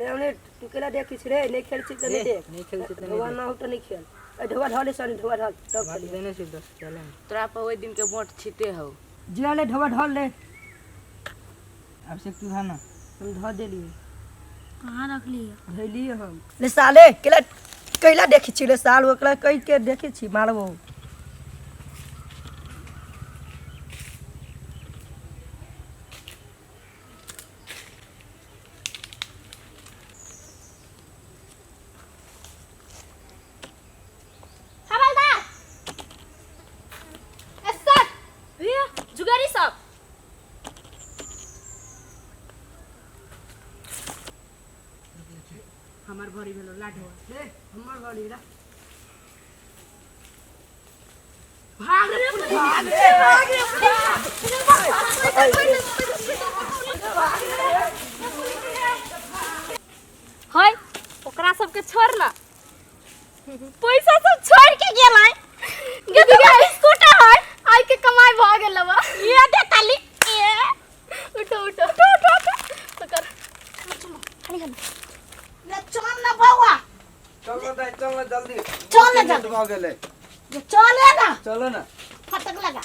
रे हमने तू केला देखी छी रे नहीं खेल छी त नहीं देख नहीं खेल छी त नहीं ढोआ ना हो त नहीं खेल ए ढोआ ढले सन ढोआ ढल तब बात खेली देने छी दस चले तोरा पर ओहि दिन के वोट छीते हौ जे ले ढोआ ढल ले अभिषेक तू था ना हम धो देलिए कहाँ रखली है धैलिए हम ले साले केला कैला देखी छी रे साल ओकरा कहि के देखी छी मारबो हवलदार ए सर भैया जुगारी सब हमर भरी भेलो लाढो ले हमर गाड़ी रा है ओकरा सबके छोड़ ना पैसा सब छोड़ के गेलै गे दीदी बिस्कुट है आई के कमाई भ गेल बा ये दे ताली ये उठो उठो उठो उठो उठो पकड़ चलो खाली खाली ले चल ना बौआ चल ना दाई चल ना जल्दी चल ना जल्दी। भऽ गेलै जे चले ना चलो ना फटक लगा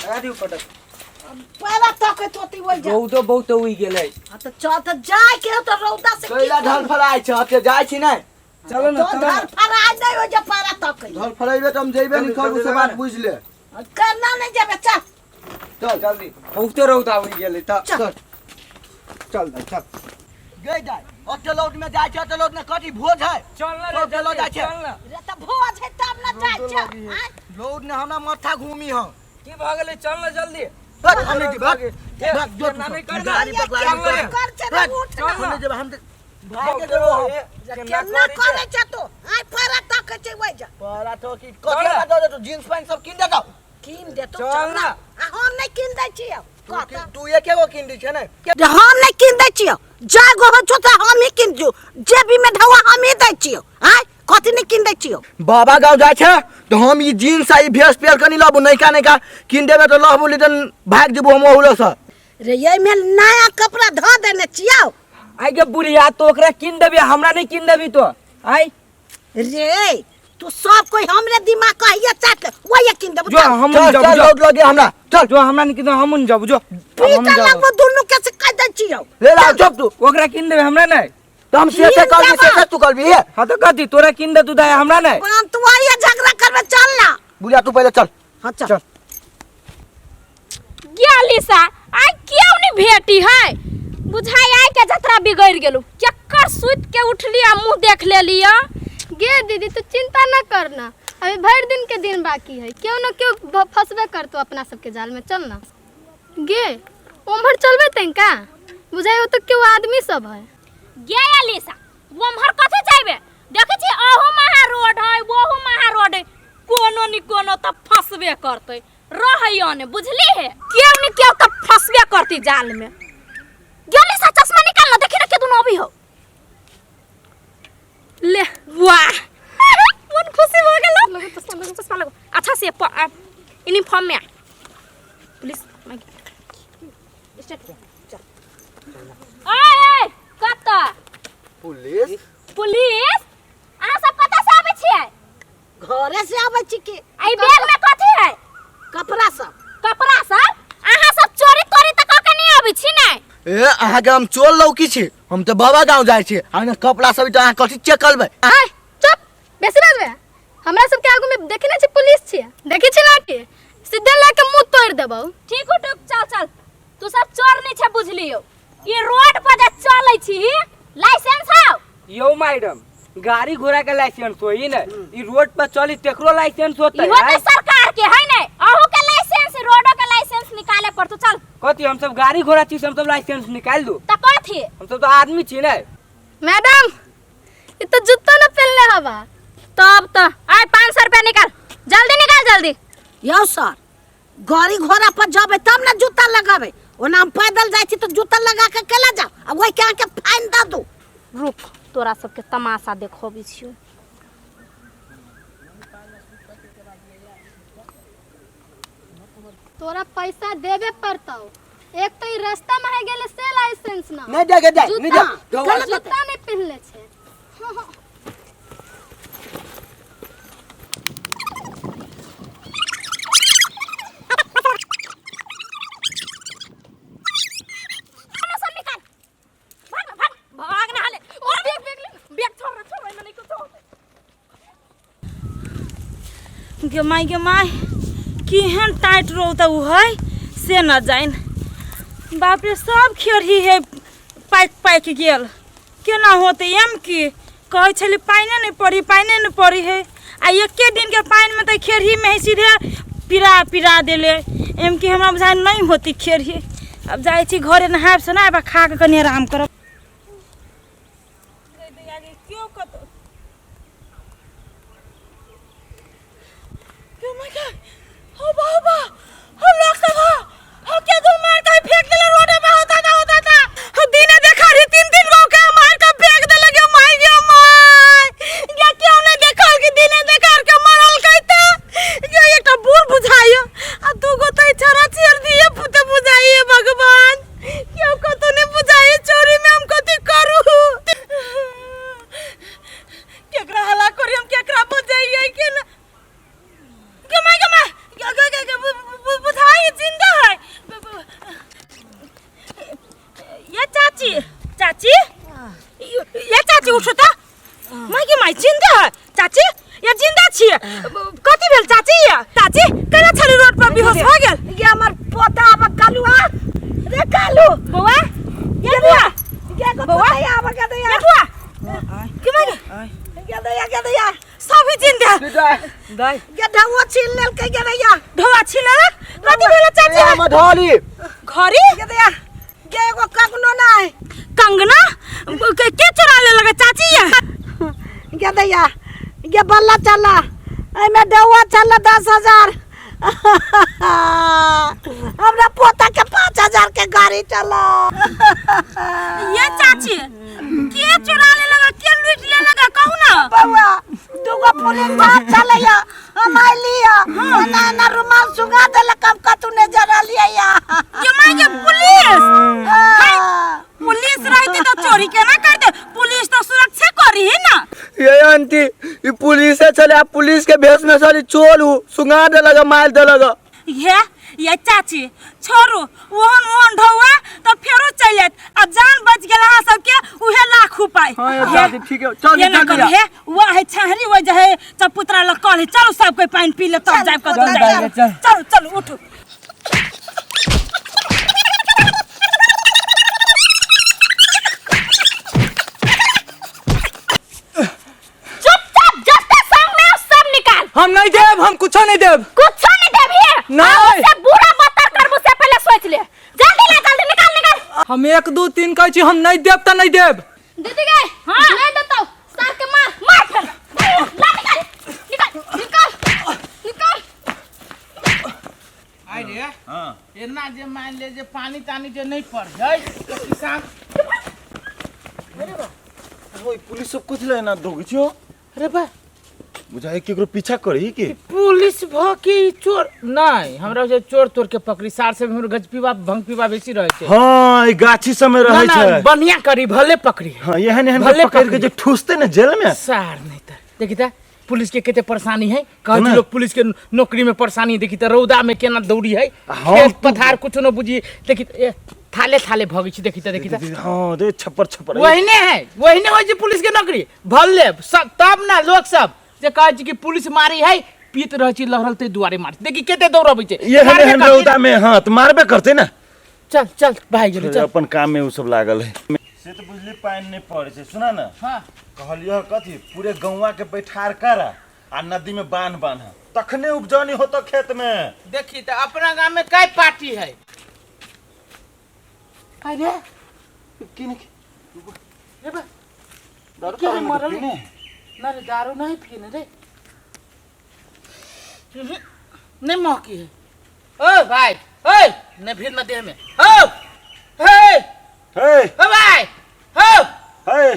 लगा दियौ फटक पैरा तक तोती ओइ जा रौदो बहुत उगि गेलै हाँ तो चल तो जाय के हो तो रौदा से कैला धल फराइ छै हते जाइ छी नहि चलो ना तो चलो ना धर फराइ नहीं हो जा पैरा तक धल फराइबे तऽ हम जइबे नहि करबू से बात बुझि ले करना नहीं जेबे चल चल जल्दी बहुते रौदा उगि गेलै तऽ चल। चल चल दाई चल गई जाय ओते लौट में जाइ छै ओते लौट में कथी भोज है चल ना रे सब चलो जल्दी, जाइ छै। चल ना रे तो भोज है तब ना जाय छै आँय? लौट ने हमरा माथा घूमी हम की भऽ गेलै चल ना जल्दी हट, हम नहि जेबै, हट। ए, भाग, जो तू ना सब। नहीं कर ना। गाड़ी ये पकड़ा केना चल ना। कर छै रे हट, उठ ना हम नहि जेबै हम तऽ भाग जेबै हम ए, केना करै छै? करे छै तू आय पैरा तक छै ओइ जा परा तो की कथी हमरा दऽ देतौ जींस पैंट सब कीन देतौ कीन देतो चल चल ना। ना आ हम नहीं कीन दै छियौ तू कह की- तू एके गो कीन दै छै ने जे हम नहीं कीन दै छियौ जाय गो हो छौ तऽ हम ही कीन दियौ जेबी में ढौआ हम ही दै छियौ आय कथी नहीं कीन दै छियौ बाबा गाँव जाइ छै तऽ हम ई जींस आ ई भेस पेर कनी लबू नैका नैका कीन देबै तऽ लहबू नहीं तऽ भागि जेबू हम ओहुलो से रे एहिमे नया कपड़ा धऽ देने छियौ आइ गे बुढ़िया तो ओकरा कीन देबी हमरा नहीं कीन देबी तो आइ रे तू सब कोई हमरे दिमाग कहिया चाट वही कीन देबो जो हम चल जब चल जो लौट लगे हमरा चल जो हमरा नहीं कीन देबी, हम जब जो हम पीटा जब लगबो दुनू के से कह दै छियौ ले ला चुप तू ओकरा कीन देबी हमरा नहीं तऽ हम से से कीन करबी से देबा। से तू करबी हे हाँ तो कथी तोरा कीन दे तू दाय हमरा नहीं पान तू आइए झगड़ा करबे चल ना बुढ़िया तू पहिले चल हाँ चल चल गेली सा आइ क्यों नहीं भेटी है बुझाई आइ के जतरा बिगड़ गेलू चक्कर सुति के उठली आ मुंह देख लेली गे दीदी तू चिंता न करना अभी भरि दिन के दिन बाकी है क्यों न क्यों फंसबे करतो अपना सबके जाल में चल ना गे उम्हर चलबे तनिका बुझाई हो तो क्यों आदमी सब है गे अलीसा उम्हर कथी जाइबे देखै छी अहू महा रोड है ओहू महा रोड है कोनो नि कोनो तऽ फंसबे करतै रहै ने बुझली है केओ ने केओ तऽ फंसबे करती जाल में गेली सा चश्मा निकाल ना देखी ना के दुनो अभी हो ले वाह मन खुशी हो गेल लगो चश्मा लगो चश्मा लगो अच्छा से यूनिफॉर्म में आ पुलिस स्टार्ट चल ओए ओए कत पुलिस पुलिस अहाँ सब कतऽ से आबै छियै घरे से आबै छी के एहि बैग में कथी है कपड़ा सब कपड़ा सब अहाँ सब चोरी तोरी तऽ कऽ के नहि आबै छी ने ए अहाँके हम चोर लौकी छी हम तऽ बाबा गाँव जाइ छी अहाँके कपड़ा सब तऽ अहाँ कथी चेक करबै आय चुप बेसी बाजबे हमरा सबके आगू में देखे नहीं छी पुलिस छी देखे छी लाठी सीधे लाके मुंह तोड़ देबौ ठीक हो ठीक चल चल तू सब चोर नहीं छे बुझलियो ई रोड पर जे चलै छी लाइसेंस हौ यौ मैडम गाड़ी घोड़ा के लाइसेंस होई ने ई रोड पर चली तेकरो लाइसेंस होतै इहो तऽ सरकार के है ने अहू के लाइसेंस रोडो के लाइसेंस निकाले पड़तो चल कथी हम सब गाड़ी घोड़ा छी से हम सब लाइसेंस निकाल दू तऽ कथी हम सब तो आदमी छी ने मैडम ई तो जूता न पहनले हवा तब तऽ आय 500 रुपया निकाल जल्दी निकाल जल्दी यौ सर गाड़ी घोड़ा पर जबे तब ना जूता लगाबे ओना हम पैदल जाइ छी तऽ जूता लगा के केला जाउ आ ओहि के अहाँके फाइन दऽ दू रुक तोरा सबके तमाशा देखबै छियौ तोरा पैसा देबे पड़तौ एक तो ई रास्ता में है गेले से लाइसेंस ना नहीं दे दे नहीं दे जूता जूता नहीं पहनले छे। सब निकाल, भाग भाग भाग ना हाले और बैग बैग ले, बैग छोड़ रे, छोड़ रे, नहीं कुछ। गे माय गे माय, केहन टाइट रौद उ है से न जाइन। बाप रे, सब खेरही है पाकि पाकि गेल, केना होतै? एम की कहै छली पानिए नहि पड़ी, पानिए नहि पड़ी है, आ एके दिनके पानिमे तऽ खेरहीमे है सीधे पिरा पिरा देले। एम की हमरा बुझाइ नहि होतै खेरही। अब जाइ छी घरे, नहायब सोनायब आ खा कऽ कनि आराम करब। केओ कतौ हो बा हो बा हो, लोग सब हो हो के दूर मार के फेंक देले रोड पे। हो दादा, हो दादा, हो दिने देखा रे, तीन तीन गो के मार के फेंक देले। गे माय गे माय गे, क्यों नहीं देखल कि दिने देखा के मरल कहते गे? एकटा बूढ़ बुझाइयो आ दू गो त छरा छेड़ दिए पुते बुझाइए। भगवान, क्यों कतो नहीं बुझाइए चोरी में हम कथी करू? केकरा हला करी हम, केकरा बुझाइए के ना? गमा गमा बुझाई जिंदा है ये। चाची, चाची, ये चाची, उठो त। माय के माय, जिंदा है चाची, ये जिंदा छियै। कथी भेल चाची? ये चाची, केना छली रोड पर बेहोश भऽ गेल? ये हमर पोता आब कालुआ रे, कालू बौआ, ये बौआ ये को बौआ? पोता आब के दया। ये बौआ के माय के दया, के दया। सब ही जिंदा। दाई ये ढौआ छीन लेलकै के दया। ढोआ छीन लेलक? कथी भेल चाची? हमर ढोली घड़ी के दया, के एगो कंगनो नहीं। कंगना के चोरा लेलक चाची? ये गे दैया गे, बल्ला चला, एहिमे डौआ चल 10,000, हमरा पोता के 5,000 के गाड़ी चला। ये चाची, के चोरा लेलक, के लूट लेलक, कहू ना। बउआ, दूगो पुलिस भाग चलैया, हम अइलिया, एना एना रुमाल सुंघा देलक, हम कतौ नहि जरलियै। ये माय के, पुलिस है? पुलिस रहती तो चोरी केना करते? पुलिस तो सुरक्षा करी है ना। ये आंटी, ई पुलिस चले आ, पुलिस के भेष में साली चोर हूँ, सुंघा देलक, मार देलक। ये चाची, छोड़ू, ओहन ओहन ढौआ तो फेरो चलि जायत आ जान बच गेल अहाँ सबके उहे लाख उपाय। हाँ ये चाची, ठीक है, चल। ये ना चल। करू हे, वह है छहरी, वह जे है चपुतरा लग कल है। चलू, सब कोई पानि पी ले तब जायब कतौ। चल, जायब। चल। चलू चलू, उठू। चुपचाप जते संग में हो, सब निकाल। हम नहीं देब, हम कुछो नहीं देब। कुछो नहीं देबही? नहीं। से बुरा बदतर करबू से पहले सोच ले। जल्दी ले, जल्दी निकाल, निकाल। हम 1 2 3 कहै छी, हम नहीं देब त नहीं देब। दीदी गए। हाँ। नहीं देतो सार के मार। मार फिर, ला निकाल, निकाल। निकाल निकाल। आइ रे, एना जे मान ले जे पानी तानी जे नहीं पड़ जाए तो किसान ओइ पुलिस सब कथी ला एना दौगै छियौ? अरे बा। बुझाइ केकरो पीछा करही की? पुलिस भ के ई चोर नहीं, हमरा जे चोर तोर के पकड़ी सार से हमर गज पीवा भंग पीवा बेसी रहे छै। हाँ, ई गाछी सब में ना रहै ना छै। बढ़िया करी, भले पकड़ी। हाँ, एहन एहन के भले पकड़ के पकड़ी। जे ठूसते ने जेल में। सार नहीं त देखी त पुलिस के कते परेशानी है, कहै ना। छै लोग पुलिस के नौकरी में परेशानी है। देखी त रौदा में केना दौड़ी है। हाँ, खेत पथार कुछ न बुझी। देखी त, ए, थाले थाले भगै छै। देखी त, देखी त। हाँ, दे छप्पर छप्पर। वहीने है, वहीने होइ छै पुलिस के नौकरी। भले सब तब ना लोग सब जे कहै छै कि पुलिस मारी है, पीत रहै छै लहरल ते दुआरे मारे। देखी कते दौड़बै छै। एहन मारबे एहन करतै। रौदा में, हाँ तऽ मारबे करतै ने। चल चल, भागि गेलै, चल। अपन काम में उ सब लागल है से तऽ बुझली, पानि नहि पड़ै छै। सुना ने। हाँ। कहलियह कथी, पूरे गौवा के बैठार कर आ नदी में बांध बांध, तखने उपजौनी होतो खेत में। देखी तऽ अपना गाम में कै पार्टी है? अरे रे बा, दारू के तारू नहीं मरल? पीने? ना रे, दारू नहीं पीने रे। नहीं महकी है। ओ भाई, ओए नहीं फिर ना देह में हो हे। हे। ओ भाई, हो। हे।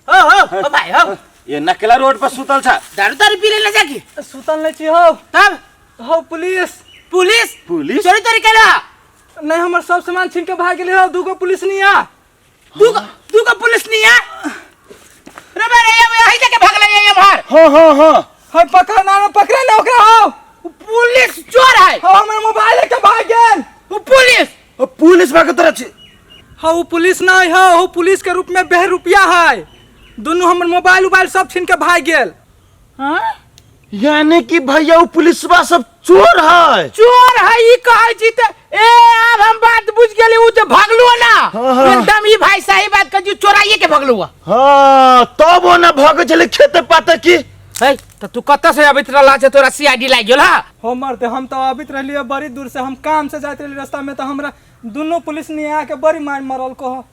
हो हो, ओ भाई हो। ये नकेला रोड पर सुतल छा। दारू तारू पी लेने जाकी? सुतल नहीं छी हौ। तब? हौ, पुलिस। पुलिस? पुलिस चोरी तोरी केला? नहीं हमर सब सामान छीन के भाग गेलै हो दूगो पुलिस नहीं आ दूगो दूगो पुलिस नहीं आ रे बे रे ये यही जगह भागले ये एम्हर। हाँ हाँ हाँ हम पकड़ ना पकड़े ना ओकरा हो उ पुलिस चोर है। हाँ हमर मोबाइल लेके भाग गेल। उ पुलिस ओ पुलिस भाग तोरा छी। हाँ वो पुलिस नहीं है, वो पुलिस के रूप में बेह रुपया है। दोनों हमर मोबाइल उबाइल सब छीन के भाग गेल। हाँ? यानी कि भैया वो पुलिसवा सब चोर है। चोर है ई कहै छी त ए आब हम बात बुझ गेली उ जे भगलु ना। हाँ, हाँ। एकदम ई भाई सही बात कहै छी चोराइए के भगलु। हाँ तब वो ना भागे छले खेते पाते की। है त तू कतऽ से अबैत रहला से तोरा सीआईडी लागि गेल हा? हो मरते हम तो आबित रहलियै बड़ी दूर से, हम काम से जाइत रहली रास्ता में तो हमरा दोनों पुलिस नहीं आके बड़ी मार मरल को।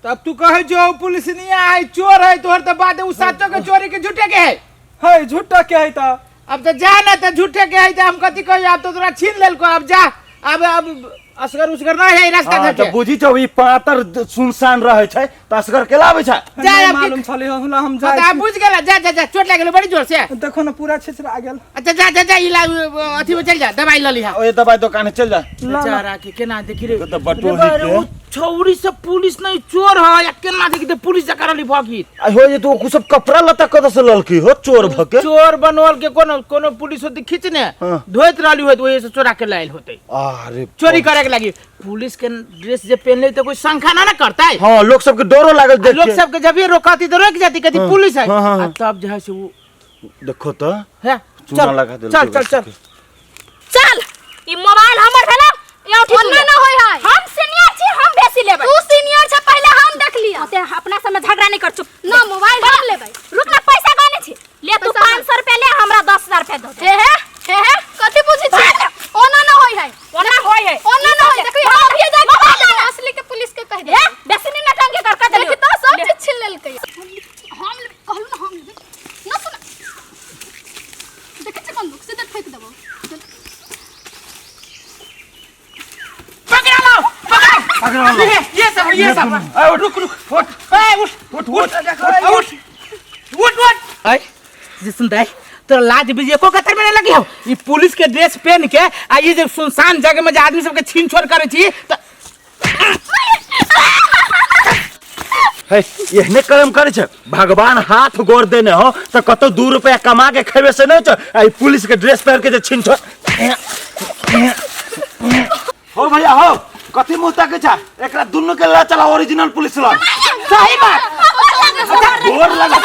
तब तू कहै जो पुलिस नहीं आए चोर है तोहर त बात उ साचो के चोरी के झूठे के है। है झूठा के है त। अब तो जा ना त झूठे के है त हम कथी कही, अब तो तोरा छीन लेलको, अब जा अब अब असगर उसगर ना है रास्ता हाँ, घाटे। तो बुझी छौ ई पातर सुनसान रहे छै त असगर के लाबै छै। जा नहीं अब मालूम छलै हमरा हम हाँ, जाय त आब बुझ गेला जा जा जा चोट लागि गेलो बड़ी जोर से। देखो ना पूरा छिछरा गेल। अच्छा जा जा जा ई ला अथी में चल जा दवाई ल लिहा। ओए दवाई दुकान चल जा। बेचारा के केना देखी रे। तो बटोही रे के। उ छौरी से पुलिस नहीं चोर है या केना देखी ते पुलिस जका रहली भगीत। आ हो जे तो सब कपड़ा लत्ता कत से ललकी हो चोर भके। चोर बनोल के कोनो कोनो पुलिस होती खींचने हाँ। धोइत रहली होत ओही से चोरा के लायल होते। अरे चोरी करे के लागी पुलिस के ड्रेस जे पहनले तो कोई शंका ना ना करता है। हां लोग सब के डरो लागल देख लोग के। सब के जब ये रोकाती तो रोक जाती कहती हाँ, पुलिस है। हाँ, हाँ, आ तब जो है से वो देखो तो है चूना चल लगा देल चल चल चल चल ई मोबाइल हमर भेला ये उठी ओना ना होय है। हम सीनियर छी हम बेसी लेबै। तू सीनियर छ पहले हम देख लिया। ओते अपना सब में झगड़ा नहीं कर चुप। ना मोबाइल हम लेबै। रुक ना पैसा गाने छी ले तू पैसा 500 रुपया ले हमरा 10000 रुपया दो। हे हे हे हे कथि पूछै छी? ओना ना होय है। ओना होय है। ओना ना होय देखी हम अभी जाके मोबाइल लाना। असली के पुलिस के कह दे। ए बेसी नहीं नटंगी कर कर देखी तो सब चीज छीन लेलकै। हम लेबै कहलु ना हम लेबै ना सुन देखै छी बंदूक सीधे फेंक देबो। पकड़ा लो पकड़ा ये सब ये सब रुक रुक उठ ए उठ उठ उठ उठ उठ उठ ऐ जे सुन दे तोरा लाज बीजे को कतर में लगी हो ई पुलिस के ड्रेस पहन के आ ये जे सुनसान जगह में जे आदमी सबके छीन छोड़ करे छी त है एहने कर्म करे छै भगवान हाथ गोर देने हो त कतौ 2 रुपया कमा के खेबे से नहीं छै आ ई पुलिस के ड्रेस पहन के जे छीन छोड़। हो भैया हो कथी मुंह ताके छै एकरा दुन्नू के ला चला ओरिजिनल पुलिस लग। सही बात गोर लगा।